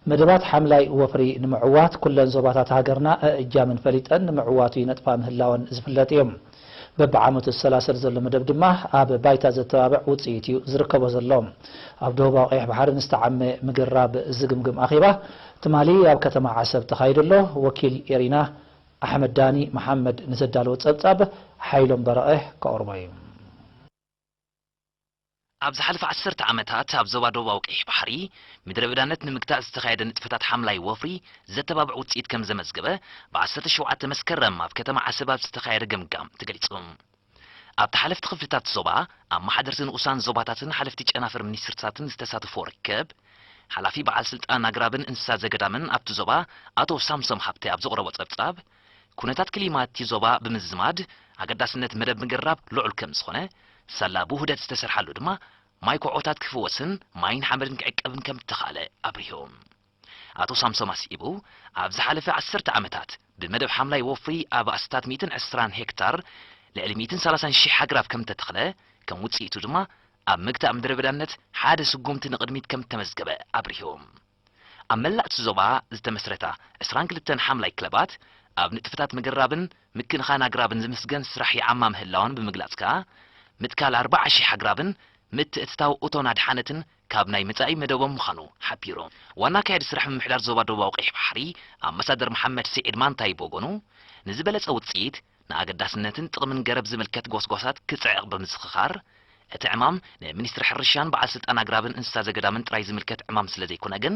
መደባት ሓምላይ ወፍሪ ንምዕዋት ኩለን ዞባታት ሃገርና እእጃምን ፈሊጠን ንምዕዋቱ ይነጥፋ ምህላወን ዝፍለጥ እዩ። በብዓመቱ ዝሰላሰል ዘሎ መደብ ድማ ኣብ ባይታ ዘተባብዕ ውፅኢት እዩ ዝርከቦ ዘሎ። ኣብ ደቡባዊ ቀይሕ ባሕሪ ንዝተዓመ ምግራብ ዝግምግም ኣኼባ ትማሊ ኣብ ከተማ ዓሰብ ተኻይዱ ኣሎ። ወኪል ኤሪና ኣሕመድ ዳኒ መሓመድ ንዘዳለዎ ጸብጻብ ሓይሎም በረቐ ከቕርቦ እዩ። ኣብ ዝሓለፈ ዓሰርተ ዓመታት ኣብ ዞባ ደቡባዊ ቀይሕ ባሕሪ ምድረ በዳነት ንምግታእ ዝተኻየደ ንጥፈታት ሓምላይ ወፍሪ ዘተባብዕ ውፅኢት ከም ዘመዝገበ ብ ዓሰርተ ሸውዓተ መስከረም ኣብ ከተማ ዓሰብ ኣብ ዝተኻየደ ገምጋም ተገሊጹ። ኣብቲ ሓለፍቲ ክፍልታት ዞባ፣ ኣመሓደርቲ ንኡሳን ዞባታትን ሓለፍቲ ጨናፍር ሚኒስትርታትን ዝተሳተፎ ርክብ፣ ሓላፊ በዓል ስልጣን ኣግራብን እንስሳ ዘገዳምን ኣብቲ ዞባ ኣቶ ሳምሶም ሃብተ ኣብ ዘቕረቦ ጸብጻብ፣ ኩነታት ክሊማ እቲ ዞባ ብምዝማድ ኣገዳስነት መደብ ምግራብ ልዑል ከም ዝኾነ፣ ሳላ ብውህደት ዝተሰርሓሉ ድማ ማይ ኮዖታት ክፍወስን ማይን ሓመድን ክዕቀብን ከም እተኻእለ ኣብሪሁ። ኣቶ ሳምሶም ኣስዒቡ፣ ኣብ ዝሓለፈ ዓሰርተ ዓመታት ብመደብ ሓምላይ ወፍሪ ኣብ ኣስታት ሚእትን ዕስራን ሄክታር ልዕሊ ሚእትን ሰላሳን ሺሕ ኣግራብ ከም እተተኽለ፣ ከም ውጽኢቱ ድማ ኣብ ምግታእ ምድረ በዳነት ሓደ ስጉምቲ ንቕድሚት ከም እተመዝገበ ኣብሪሁ። ኣብ መላእ እቲ ዞባ ዝተመስረታ ዕስራን ክልተን ሓምላይ ክለባት ኣብ ንጥፈታት ምግራብን ምክንኻን ኣግራብን ዝምስገን ስራሕ ይዓማ ምህላወን ብምግላጽ ከኣ፣ ምትካል ኣርባዓ ሺሕ ኣግራብን ምትእትታው እቶን ኣድሓነትን ካብ ናይ መጻኢ መደቦም ምዃኑ ሓቢሩ። ዋና ኣካያዲ ስራሕ ምምሕዳር ዞባ ደቡባዊ ቀይሕ ባሕሪ ኣምባሳደር መሓመድ ስዒድ ማንታይ ብወገኑ፣ ንዝበለጸ ውጽኢት ንኣገዳስነትን ጥቕምን ገረብ ዝምልከት ጎስጓሳት ክጽዕቕ ብምዝኽኻር፣ እቲ ዕማም ንሚኒስትሪ ሕርሻን በዓል ስልጣን ኣግራብን እንስሳ ዘገዳምን ጥራይ ዝምልከት ዕማም ስለ ዘይኮነ ግን፣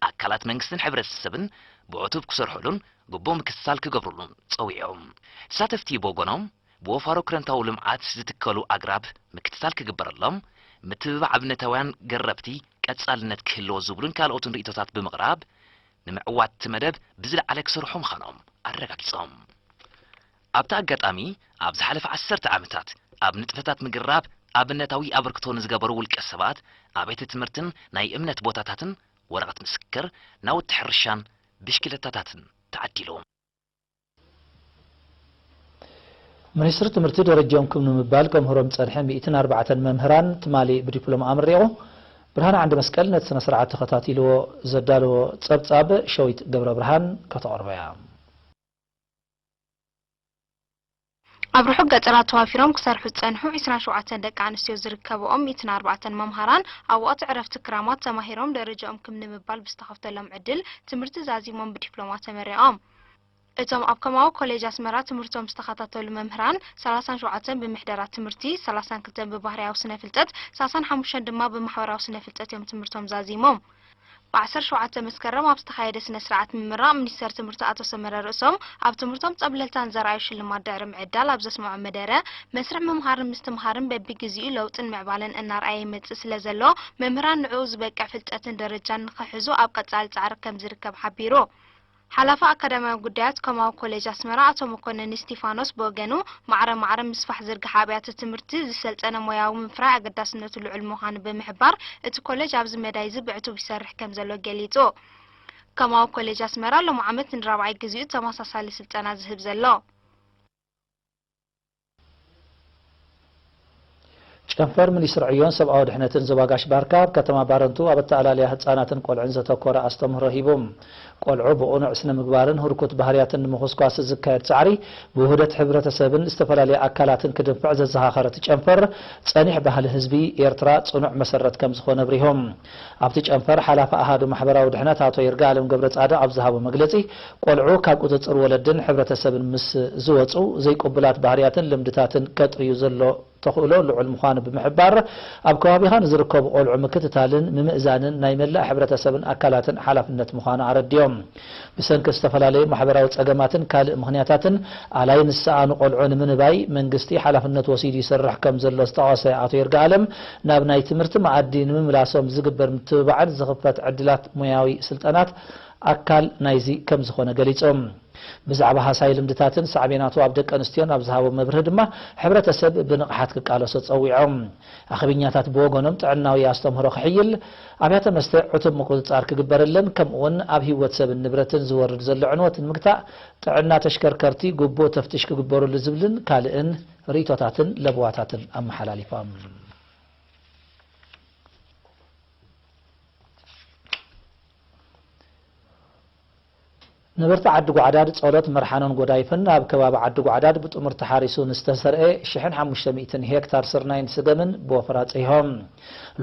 ኣካላት መንግስትን ሕብረተሰብን ብዕቱብ ክሰርሑሉን ግቡእ ምክትታል ክገብሩሉን ጸዊዖም። ተሳተፍቲ ብወገኖም፣ ብወፋሮ ክረምታዊ ልምዓት ዝትከሉ ኣግራብ ምክትታል ክግበረሎም፣ ምትብባዕ ኣብነታውያን ገረብቲ ቀጻልነት ክህልዎ ዝብሉን ካልኦትን ርእይቶታት ብምቕራብ፣ ንምዕዋት እቲ መደብ ብዝለዓለ ክሰርሑ ምዃኖም ኣረጋጊጾም። ኣብቲ ኣጋጣሚ፣ ኣብ ዝሓለፈ ዓሰርተ ዓመታት ኣብ ንጥፈታት ምግራብ ኣብነታዊ ኣበርክቶ ንዝገበሩ ውልቀ ሰባት፣ ኣብያተ ትምህርትን ናይ እምነት ቦታታትን ወረቐት ምስክር፣ ናውቲ ሕርሻን ብሽክለታታትን ተዓዲሉ። ሚኒስትሪ ትምህርቲ ደረጃኦም ክብ ንምባል ከምህሮም ጸንሐ ሚእትን ኣርባዕተን መምህራን ትማሊ ብዲፕሎም ኣምሪቑ። ብርሃን ዓንደ መስቀል ነቲ ስነ ስርዓት ተኸታቲልዎ ዘዳለዎ ጸብጻብ ሸዊት ገብረ ብርሃን ከተቕርቦ እያ። ኣብ ርሑቕ ገጠራት ተዋፊሮም ክሰርሑ ዝጸንሑ ዒስራን ሸውዓተን ደቂ ኣንስትዮ ዝርከብኦም ሚእትን ኣርባዕተን መምሃራን ኣብ ወቕቲ ዕረፍቲ ክራማት ተማሂሮም ደረጃኦም ክብ ንምባል ብዝተኸፍተሎም ዕድል ትምህርቲ ዛዚሞም ብዲፕሎማ ተመሪቖም። እቶም ኣብ ከማዊ ኮሌጅ ኣስመራ ትምህርቶም ዝተኸታተሉ መምህራን፣ ሰላሳን ሸውዓተን ብምሕደራ ትምህርቲ፣ ሰላሳን ክልተን ብባህርያዊ ስነ ፍልጠት፣ ሰላሳን ሓሙሽተን ድማ ብማሕበራዊ ስነ ፍልጠት እዮም ትምህርቶም ዛዚሞም። ብ ዓሰርተ ሸውዓተ መስከረም ኣብ ዝተኻየደ ስነ ስርዓት ምምራቕ፣ ሚኒስተር ትምህርቲ ኣቶ ሰመረ ርእሶም ኣብ ትምህርቶም ጸብለልታን ዘርኣዩ ሽልማት ድሕሪ ምዕዳል ኣብ ዘስምዖ መደረ፣ መስርሕ ምምሃርን ምስትምሃርን በቢግዜኡ ለውጥን ምዕባለን እናርኣየ ይመጽእ ስለ ዘሎ፣ መምህራን ንዕኡ ዝበቅዕ ፍልጠትን ደረጃን ንኽሕዙ ኣብ ቀጻሊ ጻዕሪ ከም ዝርከብ ሓቢሩ። ሓላፊ ኣካዳሚያዊ ጉዳያት ከማዊ ኮሌጅ ኣስመራ ኣቶ መኮነን እስቲፋኖስ ብወገኑ፣ ማዕረ ማዕረ ምስፋሕ ዝርግሐ ኣብያተ ትምህርቲ ዝሰልጠነ ሞያዊ ምፍራይ ኣገዳስነቱ ልዑል ምዃኑ ብምሕባር፣ እቲ ኮሌጅ ኣብዚ መዳይ እዚ ብዕቱብ ይሰርሕ ከም ዘሎ ገሊጹ። ከማዊ ኮሌጅ ኣስመራ ሎሚ ዓመት ንራብዓይ ግዜኡ ተመሳሳሊ ስልጠና ዝህብ ዘሎ። ጨንፈር ሚኒስትሪ ዕዮን ሰብኣዊ ድሕነትን ዞባ ጋሽ ባርካ ኣብ ከተማ ባረንቱ ኣብ ኣተኣላልያ ህጻናትን ቆልዑን ዘተኮረ ኣስተምህሮ ሂቡ። ቆልዑ ብቕኑዕ ስነ ምግባርን ህርኩት ባህርያትን ንምኹስኳስ ዝካየድ ጻዕሪ ብውህደት ሕብረተሰብን ዝተፈላለዩ ኣካላትን ክድንፍዕ ዘዘኻኸረ እቲ ጨንፈር፣ ጸኒሕ ባህሊ ህዝቢ ኤርትራ ጽኑዕ መሰረት ከም ዝኾነ ኣብሪሆም። ኣብቲ ጨንፈር ሓላፊ ኣሃዱ ማሕበራዊ ድሕነት ኣቶ ይርጋኣለም ገብረጻድቕ ኣብ ዝሃቦ መግለጺ፣ ቆልዑ ካብ ቁጽጽር ወለድን ሕብረተሰብን ምስ ዝወጹ፣ ዘይቅቡላት ባህርያትን ልምድታትን ከጥርዩ ዘሎ ተኽእሎ ልዑል ምዃኑ ብምሕባር፣ ኣብ ከባቢኻ ንዝርከቡ ቆልዑ ምክትታልን ምምእዛንን ናይ መላእ ሕብረተሰብን ኣካላትን ሓላፍነት ምዃኑ ኣረዲኦም። ብሰንኪ ዝተፈላለዩ ማሕበራዊ ጸገማትን ካልእ ምኽንያታትን ኣላይ ንሰኣኑ ቆልዑ ንምንባይ መንግስቲ ሓላፍነት ወሲዱ ይሰርሕ ከም ዘሎ ዝጠቐሰ ኣቶ ይርጋኣለም፣ ናብ ናይ ትምህርቲ መኣዲ ንምምላሶም ዝግበር ምትብባዕን ዝኽፈት ዕድላት ሞያዊ ስልጠናት ኣካል ናይዚ ከም ዝኾነ ገሊጾም። ብዛዕባ ሃሳይ ልምድታትን ሳዕቤናቱ ኣብ ደቂ ኣንስትዮን ኣብ ዝሃቦ መብርሂ ድማ፣ ሕብረተሰብ ብንቕሓት ክቃለሶ ጸዊዖም። ኣኽብኛታት ብወገኖም ጥዕናዊ ኣስተምህሮ ክሕይል፣ ኣብያተ መስተ ዕቱብ ምቁጽጻር ክግበረለን፣ ከምኡ'ውን ኣብ ህይወት ሰብን ንብረትን ዝወርድ ዘሎ ዕንወት ንምግታእ ጥዕና ተሽከርከርቲ ግቡእ ተፍትሽ ክግበረሉ ዝብልን ካልእን ርእይቶታትን ለበዋታትን ኣመሓላሊፎም። ነበርቲ ዓዲ ጓዕዳድ ጸሎት መርሓኖን ጎዳይፍን ኣብ ከባቢ ዓዲ ጓዕዳድ ብጥሙር ተሓሪሱ ንዝተሰርኤ ሽሕን ሓሙሽተ ሚእትን ሄክታር ስርናይን ስገምን ብወፈራ ጸይሖም።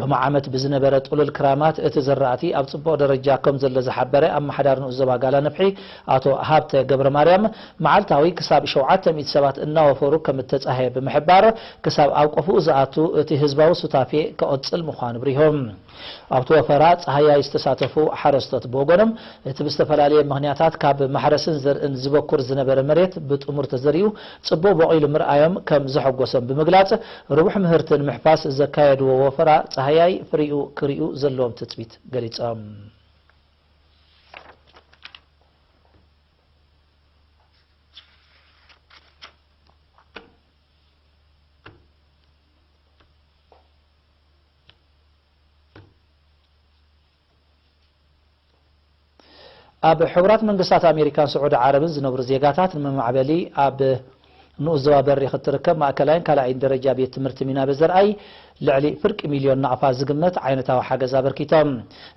ሎሚ ዓመት ብዝነበረ ጥሉል ክራማት እቲ ዝራእቲ ኣብ ጽቡቕ ደረጃ ከም ዘሎ ዝሓበረ ኣመሓዳሪ ንኡስ ዞባ ጋላ ነፍሒ ኣቶ ሃብተ ገብረ ማርያም፣ መዓልታዊ ክሳብ ሸውዓተ ሚእቲ ሰባት እናወፈሩ ከም እተጻህየ ብምሕባር፣ ክሳብ ኣብ ቆፍኡ ዝኣቱ እቲ ህዝባዊ ሱታፌ ክቕጽል ምዃኑ ኣብሪሆም። ኣብቲ ወፈራ ጻህያይ ዝተሳተፉ ሓረስቶት ብወገኖም፣ እቲ ብዝተፈላለየ ምኽንያታት ካብ ማሕረስን ዘርእን ዝበኩር ዝነበረ መሬት ብጥሙር ተዘሪኡ ጽቡቕ በቒሉ ምርኣዮም ከም ዘሐጎሶም ብምግላጽ፣ ርቡሕ ምህርቲ ንምሕፋስ ዘካየድዎ ወፈራ ጻህያይ ፍሪኡ ክሪኡ ዘለዎም ትጽቢት ገሊጾም። ኣብ ሕቡራት መንግስታት ኣሜሪካን ስዑዲ ዓረብን ዝነብሩ ዜጋታት ንመማዕበሊ ኣብ ንኡስ ዞባ በሪኽ እትርከብ ማእከላይን ካልኣይን ደረጃ ቤት ትምህርቲ ሚናበ ዘርኣይ ልዕሊ ፍርቂ ሚልዮን ናቕፋ ዝግመት ዓይነታዊ ሓገዝ ኣበርኪቶም።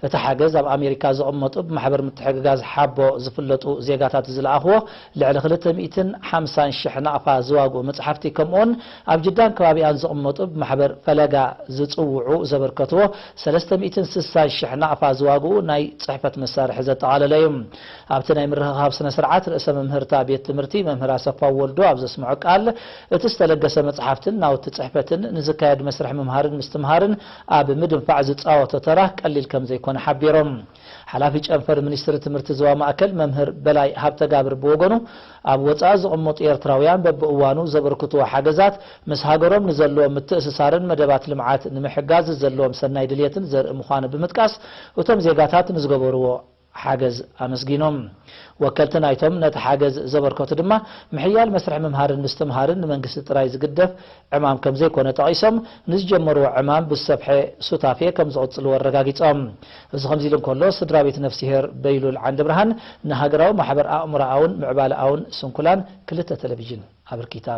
እቲ ሓገዝ ኣብ ኣሜሪካ ዝቕመጡ ብማሕበር ምትሕግጋዝ ሓቦ ዝፍለጡ ዜጋታት ዝለኣኽዎ ልዕሊ ክልተ ሚእትን ሓምሳን ሽሕ ናቕፋ ዝዋግኡ መጽሓፍቲ፣ ከምኡውን ኣብ ጅዳን ከባቢኣን ዝቕመጡ ብማሕበር ፈለጋ ዝጽውዑ ዘበርከትዎ ሰለስተ ሚእትን ስሳን ሽሕ ናቕፋ ዝዋግኡ ናይ ጽሕፈት መሳርሒ ዘጠቓለለ እዩ። ኣብቲ ናይ ምርኽኻብ ስነ ስርዓት ርእሰ መምህርታ ቤት ትምህርቲ መምህር ኣሰፋው ወልዱ ኣብ ዘስምዖ ቃል፣ እቲ ዝተለገሰ መጽሓፍትን ናውቲ ጽሕፈትን ንዝካየድ መስርሕ ምምሃርን ምስትምሃርን ኣብ ምድንፋዕ ዝጻወቶ ተራ ቀሊል ከም ዘይኮነ ሓቢሮም። ሓላፊ ጨንፈር ሚኒስትሪ ትምህርቲ ዞባ ማእከል መምህር በላይ ሃብተጋብር ብወገኑ፣ ኣብ ወጻኢ ዝቕመጡ ኤርትራውያን በብእዋኑ ዘበርክትዎ ሓገዛት ምስ ሃገሮም ንዘለዎም ምትእስሳርን መደባት ልምዓት ንምሕጋዝ ዘለዎም ሰናይ ድልየትን ዘርኢ ምዃኑ ብምጥቃስ፣ እቶም ዜጋታት ንዝገበርዎ ሓገዝ ኣመስጊኖም። ወከልቲ ናይቶም ነቲ ሓገዝ ዘበርከቱ ድማ፣ ምሕያል መስርሕ ምምሃርን ምስትምሃርን ንመንግስቲ ጥራይ ዝግደፍ ዕማም ከም ዘይኮነ ጠቒሶም፣ ንዝጀመርዎ ዕማም ብዝሰፍሐ ሱታፌ ከም ዝቕጽልዎ ኣረጋጊጾም። እዚ ከምዚ ኢሉ እንከሎ፣ ስድራ ቤት ነፍስሄር በይሉል ዓንደብርሃን ንሃገራዊ ማሕበር ኣእምሮኣውን ምዕባለኣውን ስንኩላን ክልተ ቴሌቪዥን ኣበርኪታ።